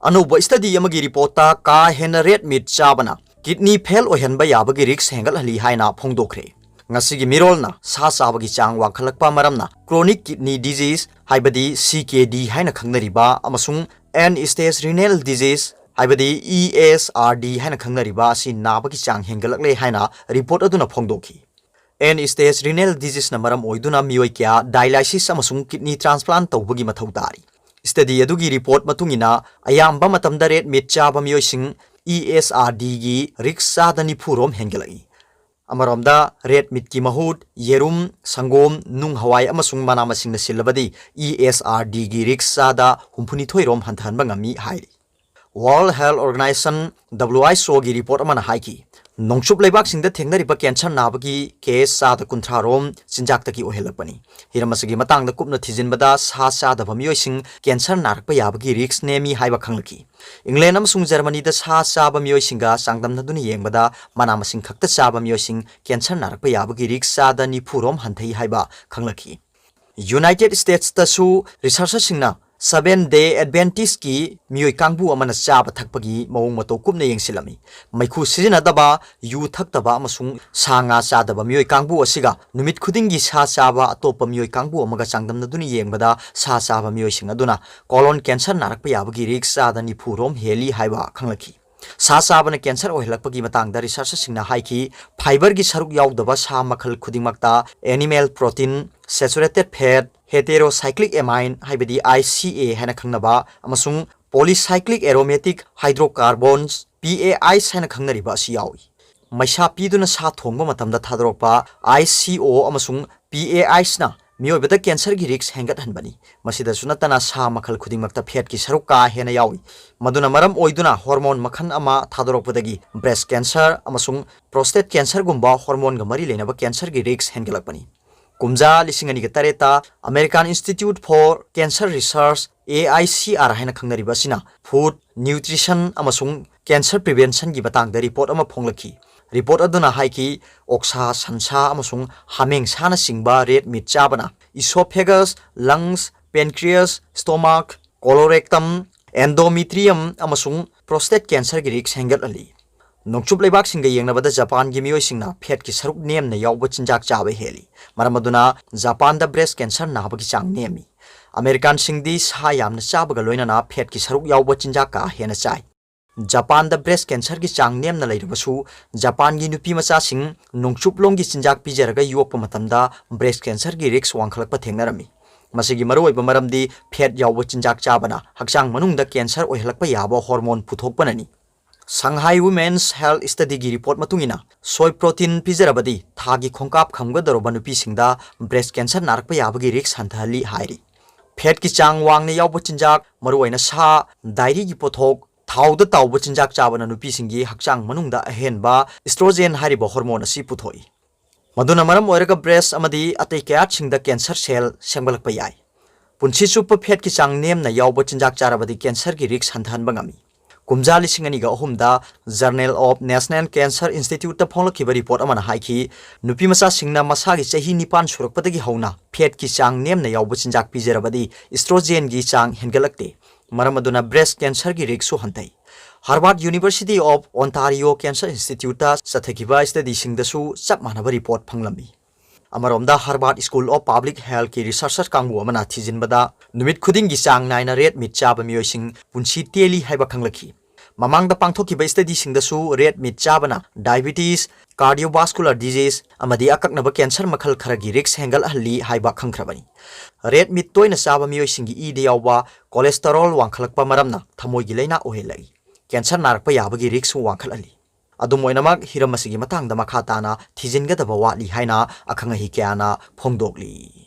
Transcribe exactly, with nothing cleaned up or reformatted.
ꯑꯅꯧꯕ ꯁ꯭ꯇꯗꯤ ꯑꯃꯒꯤ ꯔꯤꯄꯣꯔꯠꯇ ꯀꯥ ꯍꯦꯟꯅ ꯔꯦꯗ ꯃꯤꯠ ꯆꯥꯕꯅ ꯀꯤꯗꯅꯤ ꯐꯦꯜ ꯑꯣꯏꯍꯟꯕ ꯌꯥꯕꯒꯤ ꯔꯤꯁꯛ ꯍꯦꯟꯒꯠꯍꯜꯂꯤ ꯍꯥꯏꯅ ꯐꯣꯡꯗꯣꯛꯈ꯭ꯔꯦ꯫ ꯉꯁꯤꯒꯤ ꯃꯤꯔꯣꯜꯅ ꯁꯥ ꯆꯥꯕꯒꯤ ꯆꯥꯡ ꯋꯥꯡꯈꯠꯂꯛꯄ ꯃꯔꯝꯅ ꯀ꯭ꯔꯣꯅꯤꯛ ꯀꯤꯗꯅꯤ ꯗꯤꯖꯤꯖ ꯍꯥꯏꯕꯗꯤ ꯁꯤ ꯀꯦ ꯗꯤ ꯍꯥꯏꯅ ꯈꯪꯅꯔꯤꯕ ꯑꯃꯁꯨꯡ ꯑꯦꯟ ꯁ꯭ꯇꯦꯖ ꯔꯤꯅꯦꯜ ꯗꯤꯖꯤꯖ ꯍꯥꯏꯕꯗꯤ ꯏ ꯑꯦꯁ ꯑꯥꯔ ꯗꯤ ꯍꯥꯏꯅ ꯈꯪꯅꯔꯤꯕ ꯑꯁꯤ ꯅꯥꯕꯒꯤ ꯆꯥꯡ ꯍꯦꯟꯒꯠꯂꯛꯂꯦ ꯍꯥꯏꯅ ꯔꯤꯄꯣꯔꯠ ꯑꯗꯨꯅ ꯐꯣꯡꯗꯣꯛꯈꯤ꯫ ꯑꯦꯟ ꯁ꯭ꯇꯦꯖ ꯔꯤꯅꯦꯜ ꯗꯤꯖꯤꯖꯅ ꯃꯔꯝ ꯑꯣꯏꯗꯨꯅ ꯃꯤꯑꯣꯏ ꯀꯌꯥ ꯗꯥꯏꯂꯥꯏꯁꯤꯁ ꯑꯃꯁꯨꯡ ꯀꯤꯗꯅꯤ ꯇ꯭ꯔꯥꯟꯁꯄ꯭ꯂꯥꯟ ꯇꯧꯕꯒꯤ ꯃꯊꯧ ꯇꯥꯔꯤ꯫ ꯁ꯭ꯇꯗꯤ ꯑꯗꯨꯒꯤ ꯔꯤꯄꯣꯔꯠ ꯃꯇꯨꯡ ꯏꯟꯅ, ꯑꯌꯥꯝꯕ ꯃꯇꯝꯗ ꯔꯦꯗ ꯃꯤꯠ ꯆꯥꯕ ꯃꯤꯑꯣꯏꯁꯤꯡ ꯏ ꯑꯦꯁ ꯑꯥꯔ ꯗꯤꯒꯤ ꯔꯤꯁꯛ ꯆꯥꯗ ꯅꯤꯐꯨ ꯔꯣꯝ ꯍꯦꯟꯒꯠꯂꯛꯏ꯫ ꯑꯃꯔꯣꯝꯗ, ꯔꯦꯗ ꯃꯤꯠꯀꯤ ꯃꯍꯨꯠ ꯌꯦꯔꯨꯝ, ꯁꯪꯒꯣꯝ, ꯅꯨꯡ ꯍꯋꯥꯏ ꯑꯃꯁꯨꯡ ꯃꯅꯥ ꯃꯁꯤꯡꯅ ꯁꯤꯜꯂꯕꯗꯤ ꯏ ꯑꯦꯁ ꯑꯥꯔ ꯗꯤꯒꯤ ꯔꯤꯁꯛ ꯆꯥꯗ ꯍꯨꯝꯐꯨꯅꯤꯊꯣꯏ ꯔꯣꯝ ꯍꯟꯊꯍꯟꯕ ꯉꯝꯃꯤ ꯍꯥꯏꯔꯤ꯫ World Health Organization, W H O ꯒꯤ ꯔꯤꯄꯣꯔꯠ ꯑꯃꯅ ꯍꯥꯏꯈꯤ, ꯅꯣꯡꯆꯨꯞ ꯂꯩꯕꯥꯛꯁꯤꯡꯗ ꯊꯦꯡꯅꯔꯤꯕ ꯀꯦꯟꯁꯔ ꯅꯥꯕꯒꯤ ꯀꯦꯁ ꯆꯥꯗ ꯀꯨꯟꯊ꯭ꯔꯥ ꯔꯣꯝ ꯆꯤꯟꯖꯥꯛꯇꯒꯤ ꯑꯣꯏꯍꯜꯂꯛꯄꯅꯤ꯫ ꯍꯤꯔꯝ ꯑꯁꯤꯒꯤ ꯃꯇꯥꯡꯗ ꯀꯨꯞꯅ ꯊꯤꯖꯤꯟꯕꯗ, ꯁꯥ ꯆꯥꯗꯕ ꯃꯤꯑꯣꯏꯁꯤꯡ ꯀꯦꯟꯁꯔ ꯅꯥꯔꯛꯄ ꯌꯥꯕꯒꯤ ꯔꯤꯁꯛ ꯅꯦꯝꯃꯤ ꯍꯥꯏꯕ ꯈꯪꯂꯛꯈꯤ꯫ ꯏꯪꯂꯦꯟ ꯑꯃꯁꯨꯡ ꯖꯔꯃꯅꯤꯗ ꯁꯥ ꯆꯥꯕ ꯃꯤꯑꯣꯏꯁꯤꯡꯒ ꯆꯥꯡꯗꯝꯅꯗꯨꯅ ꯌꯦꯡꯕꯗ, ꯃꯅꯥ ꯃꯁꯤꯡ ꯈꯛꯇ ꯆꯥꯕ ꯃꯤꯑꯣꯏꯁꯤꯡ ꯀꯦꯟꯁꯔ ꯅꯥꯔꯛꯄ ꯌꯥꯕꯒꯤ ꯔꯤꯁꯛ ꯆꯥꯗ ꯅꯤꯐꯨ ꯔꯣꯝ ꯍꯟꯊꯩ ꯍꯥꯏꯕ ꯈꯪꯂꯛꯈꯤ꯫ ꯌꯨꯅꯥꯏꯇꯦꯗ ꯁ꯭ꯇꯦꯠꯁꯇꯁꯨ ꯔꯤꯁꯔꯆꯔꯁꯤꯡꯅ ꯁꯚꯦꯟ ꯗꯦ ꯑꯦꯗꯚꯦꯟꯇꯤꯁꯀꯤ ꯃꯤꯑꯣꯏ ꯀꯥꯡꯕꯨ ꯑꯃꯅ ꯆꯥꯕ ꯊꯛꯄꯒꯤ ꯃꯑꯣꯡ ꯃꯇꯧ ꯀꯨꯞꯅ ꯌꯦꯡꯁꯤꯜꯂꯝꯃꯤ꯫ ꯃꯩꯈꯨ ꯁꯤꯖꯤꯟꯅꯗꯕ, ꯌꯨ ꯊꯛꯇꯕ ꯑꯃꯁꯨꯡ ꯁꯥ ꯉꯥ ꯆꯥꯗꯕ ꯃꯤꯑꯣꯏ ꯀꯥꯡꯕꯨ ꯑꯁꯤꯒ ꯅꯨꯃꯤꯠ ꯈꯨꯗꯤꯡꯒꯤ ꯁꯥ ꯆꯥꯕ ꯑꯇꯣꯞꯄ ꯃꯤꯑꯣꯏ ꯀꯥꯡꯕꯨ ꯑꯃꯒ ꯆꯥꯡꯗꯝꯅꯗꯨꯅ ꯌꯦꯡꯕꯗ, ꯁꯥ ꯆꯥꯕ ꯃꯤꯑꯣꯏꯁꯤꯡ ꯑꯗꯨꯅ ꯀꯣꯂꯣꯟ ꯀꯦꯟꯁꯔ ꯅꯥꯔꯛꯄ ꯌꯥꯕꯒꯤ ꯔꯤꯁꯛ ꯆꯥꯗ ꯅꯤꯐꯨ ꯔꯣꯝ ꯍꯦꯜꯂꯤ ꯍꯥꯏꯕ ꯈꯪꯂꯛꯈꯤ꯫ ꯁꯥ ꯆꯥꯕꯅ ꯀꯦꯟꯁꯔ ꯑꯣꯏꯍꯜꯂꯛꯄꯒꯤ ꯃꯇꯥꯡꯗ ꯔꯤꯁꯔꯆꯔꯁꯤꯡꯅ ꯍꯥꯏꯈꯤ, ꯐꯥꯏꯕꯔꯒꯤ ꯁꯔꯨꯛ ꯌꯥꯎꯗꯕ ꯁꯥ ꯃꯈꯜ ꯈꯨꯗꯤꯡꯃꯛꯇ animal protein, saturated fat, heterocyclic amine ꯍꯥꯏꯕꯗꯤ I C A ꯍꯥꯏꯅ ꯈꯪꯅꯕ ꯑꯃꯁꯨꯡ polycyclic aromatic hydrocarbons, P A Is ꯍꯥꯏꯅ ꯈꯪꯅꯔꯤꯕ ꯑꯁꯤ ꯌꯥꯎꯏ꯫ ꯃꯩꯁꯥ ꯄꯤꯗꯨꯅ ꯁꯥ ꯊꯣꯡꯕ ꯃꯇꯝꯗ ꯊꯥꯗꯣꯔꯛꯄ I C O ꯑꯃꯁꯨꯡ P A Isꯅ ꯃꯤꯑꯣꯏꯕꯗ ꯀꯦꯟꯁꯔꯒꯤ ꯔꯤꯁꯛ ꯍꯦꯟꯒꯠꯍꯟꯕꯅꯤ꯫ ꯃꯁꯤꯗꯁꯨ ꯅꯠꯇꯅ, ꯁꯥ ꯃꯈꯜ ꯈꯨꯗꯤꯡꯃꯛꯇ ꯐꯦꯠꯀꯤ ꯁꯔꯨꯛ ꯀꯥ ꯍꯦꯟꯅ ꯌꯥꯎꯏ, ꯃꯗꯨꯅ ꯃꯔꯝ ꯑꯣꯏꯗꯨꯅ ꯍꯣꯔꯃꯣꯟ ꯃꯈꯜ ꯑꯃ ꯊꯥꯗꯣꯔꯛꯄꯗꯒꯤ ꯕ꯭ꯔꯦꯁ ꯀꯦꯟꯁꯔ ꯑꯃꯁꯨꯡ ꯄ꯭ꯔꯣꯁꯇꯦꯠ ꯀꯦꯟꯁꯔꯒꯨꯝꯕ ꯍꯣꯔꯃꯣꯟꯒ ꯃꯔꯤ ꯂꯩꯅꯕ ꯀꯦꯟꯁꯔꯒꯤ ꯔꯤꯁꯛ ꯍꯦꯟꯒꯠꯂꯛꯄꯅꯤ꯫ ꯀꯨꯝꯖꯥ ꯂꯤꯁꯤꯡ ꯑꯅꯤꯒ ꯇꯔꯦꯠꯇ American Institute for Cancer Research, A I C R ꯍꯥꯏꯅ ꯈꯪꯅꯔꯤꯕ ꯑꯁꯤꯅ food, nutrition ꯑꯃꯁꯨꯡ cancer preventionꯒꯤ ꯃꯇꯥꯡꯗ ꯔꯤꯄꯣꯔꯠ ꯑꯃ ꯐꯣꯡꯂꯛꯈꯤ꯫ ꯔꯤꯄꯣꯔꯠ ꯑꯗꯨꯅ ꯍꯥꯏꯈꯤ, ꯑꯣꯛꯁꯥ, ꯁꯟꯁꯥ ꯑꯃꯁꯨꯡ ꯍꯥꯃꯦꯡ ꯁꯥꯅꯆꯤꯡꯕ ꯔꯦꯗ ꯃꯤꯠ ꯆꯥꯕꯅ esophagus, lungs, pancreas, stomach, colorectum, endometrium ꯑꯃꯁꯨꯡ prostate cancerꯒꯤ risk ꯍꯦꯟꯒꯠꯍꯜꯂꯤ꯫ ꯅꯣꯡꯆꯨꯞ ꯂꯩꯕꯥꯛꯁꯤꯡꯒ ꯌꯦꯡꯅꯕꯗ ꯖꯄꯥꯟꯒꯤ ꯃꯤꯑꯣꯏꯁꯤꯡꯅ fatꯀꯤ ꯁꯔꯨꯛ ꯅꯦꯝꯅ ꯌꯥꯎꯕ ꯆꯤꯟꯖꯥꯛ ꯆꯥꯕ ꯍꯦꯜꯂꯤ꯫ ꯃꯔꯝ ꯑꯗꯨꯅ ꯖꯄꯥꯟꯗ breast cancer ꯅꯥꯕꯒꯤ ꯆꯥꯡ ꯅꯦꯝꯃꯤ꯫ ꯑꯃꯦꯔꯤꯀꯥꯟꯁꯤꯡꯗꯤ ꯁꯥ ꯌꯥꯝꯅ ꯆꯥꯕꯒ ꯂꯣꯏꯅꯅ fatꯀꯤ ꯁꯔꯨꯛ ꯌꯥꯎꯕ ꯆꯤꯟꯖꯥꯛ ꯀꯥ ꯍꯦꯟꯅ ꯆꯥꯏ꯫ ꯖꯄꯥꯟꯗ breast cancerꯒꯤ ꯆꯥꯡ ꯅꯦꯝꯅ ꯂꯩꯔꯕꯁꯨ, ꯖꯄꯥꯟꯒꯤ ꯅꯨꯄꯤ ꯃꯆꯥꯁꯤꯡ ꯅꯣꯡꯆꯨꯞꯂꯣꯝꯒꯤ ꯆꯤꯟꯖꯥꯛ ꯄꯤꯖꯔꯒ ꯌꯣꯛꯄ ꯃꯇꯝꯗ breast cancerꯒꯤ risk ꯋꯥꯡꯈꯠꯂꯛꯄ ꯊꯦꯡꯅꯔꯝꯃꯤ꯫ ꯃꯁꯤꯒꯤ ꯃꯔꯨꯑꯣꯏꯕ ꯃꯔꯝꯗꯤ fat ꯌꯥꯎꯕ ꯆꯤꯟꯖꯥꯛ ꯆꯥꯕꯅ ꯍꯛꯆꯥꯡ ꯃꯅꯨꯡꯗ cancer ꯑꯣꯏꯍꯜꯂꯛꯄ ꯌꯥꯕ hormone ꯄꯨꯊꯣꯛꯄꯅꯅꯤ꯫ Shanghai Women's Health Studyꯒꯤ report ꯃꯇꯨꯡ ꯏꯟꯅ, soy protein ꯄꯤꯖꯔꯕꯗꯤ ꯊꯥꯒꯤ ꯈꯣꯡꯀꯥꯞ ꯈꯝꯒꯗꯧꯔꯕ ꯅꯨꯄꯤꯁꯤꯡꯗ breast cancer ꯅꯥꯔꯛꯄ ꯌꯥꯕꯒꯤ risk ꯍꯟꯊꯍꯜꯂꯤ ꯍꯥꯏꯔꯤ꯫ Fatꯀꯤ ꯆꯥꯡ ꯋꯥꯡꯅ ꯌꯥꯎꯕ ꯆꯤꯟꯖꯥꯛ, ꯃꯔꯨꯑꯣꯏꯅ ꯁꯥ, dairyꯒꯤ ꯄꯣꯠꯊꯣꯛ, ꯊꯥꯎꯗ ꯇꯥꯎꯕ ꯆꯤꯟꯖꯥꯛ ꯆꯥꯕꯅ ꯅꯨꯄꯤꯁꯤꯡꯒꯤ ꯍꯛꯆꯥꯡ ꯃꯅꯨꯡꯗ ꯑꯍꯦꯟꯕ estrogen ꯍꯥꯏꯔꯤꯕ hormone ꯑꯁꯤ ꯄꯨꯊꯣꯛꯏ꯫ ꯃꯗꯨꯅ ꯃꯔꯝ ꯑꯣꯏꯔꯒ breast ꯑꯃꯗꯤ ꯑꯇꯩ ꯀꯌꯥꯠꯁꯤꯡꯗ cancer cell ꯁꯦꯝꯒꯠꯂꯛꯄ ꯌꯥꯏ꯫ ꯄꯨꯟꯁꯤ ꯆꯨꯞꯄ fatꯀꯤ ꯆꯥꯡ ꯅꯦꯝꯅ ꯌꯥꯎꯕ ꯆꯤꯟꯖꯥꯛ ꯆꯥꯔꯕꯗꯤ cancerꯒꯤ risk ꯍꯟꯊꯍꯟꯕ ꯉꯝꯃꯤ꯫ ꯀꯨꯝꯖꯥ ꯂꯤꯁꯤꯡ ꯑꯅꯤꯒ ꯑꯍꯨꯝꯗ Journal of National Cancer Instituteꯇ ꯐꯣꯡꯂꯛꯈꯤꯕ report ꯑꯃꯅ ꯍꯥꯏꯈꯤ, ꯅꯨꯄꯤ ꯃꯆꯥꯁꯤꯡꯅ ꯃꯁꯥꯒꯤ ꯆꯍꯤ ꯅꯤꯄꯥꯟ ꯁꯨꯔꯛꯄꯗꯒꯤ ꯍꯧꯅ fatꯀꯤ ꯆꯥꯡ ꯅꯦꯝꯅ ꯌꯥꯎꯕ ꯆꯤꯟꯖꯥꯛ ꯄꯤꯖꯔꯕꯗꯤ estrogenꯒꯤ ꯆꯥꯡ ꯍꯦꯟꯒꯠꯂꯛꯇꯦ꯫ ꯃꯔꯝ ꯑꯗꯨꯅ breast cancerꯒꯤ riskꯁꯨ ꯍꯟꯊꯩ꯫ Harvard University of Ontario Cancer Instituteꯇ ꯆꯠꯊꯈꯤꯕ studyꯁꯤꯡꯗꯁꯨ ꯆꯞ ꯃꯥꯟꯅꯕ report ꯐꯪꯂꯝꯃꯤ꯫ ꯑꯃꯔꯣꯝꯗ Harvard School of Public Healthꯀꯤ researcher ꯀꯥꯡꯕꯨ ꯑꯃꯅ ꯊꯤꯖꯤꯟꯕꯗ, ꯅꯨꯃꯤꯠ ꯈꯨꯗꯤꯡꯒꯤ ꯆꯥꯡ ꯅꯥꯏꯅ red meat ꯆꯥꯕ ꯃꯤꯑꯣꯏꯁꯤꯡ ꯄꯨꯟꯁꯤ ꯇꯦꯜꯂꯤ ꯍꯥꯏꯕ ꯈꯪꯂꯛꯈꯤ꯫ ꯃꯃꯥꯡꯗ ꯄꯥꯡꯊꯣꯛꯈꯤꯕ studyꯁꯤꯡꯗꯁꯨ red meat ꯆꯥꯕꯅ diabetes, cardiovascular disease ꯑꯃꯗꯤ ꯑꯀꯛꯅꯕ cancer ꯃꯈꯜ ꯈꯔꯒꯤ risk ꯍꯦꯟꯒꯠꯍꯜꯂꯤ ꯍꯥꯏꯕ ꯈꯪꯈ꯭ꯔꯕꯅꯤ꯫ Red meat ꯇꯣꯏꯅ ꯆꯥꯕ ꯃꯤꯑꯣꯏꯁꯤꯡꯒꯤ ꯏꯗ ꯌꯥꯎꯕ cholesterol ꯋꯥꯡꯈꯠꯂꯛꯄ ꯃꯔꯝꯅ ꯊꯃꯣꯏꯒꯤ ꯂꯥꯏꯅꯥ ꯑꯣꯏꯍꯜꯂꯛꯏ꯫ Cancer ꯅꯥꯔꯛꯄ ꯌꯥꯕꯒꯤ riskꯁꯨ ꯋꯥꯡꯈꯠꯍꯜꯂꯤ꯫ ꯑꯗꯨꯝ ꯑꯣꯏꯅꯃꯛ, ꯍꯤꯔꯝ ꯑꯁꯤꯒꯤ ꯃꯇꯥꯡꯗ ꯃꯈꯥ ꯇꯥꯅ ꯊꯤꯖꯤꯟꯒꯗꯕ ꯋꯥꯠꯂꯤ ꯍꯥꯏꯅ ꯑꯈꯪ ꯑꯍꯩ ꯀꯌꯥꯅ ꯐꯣꯡꯗꯣꯛꯂꯤ꯫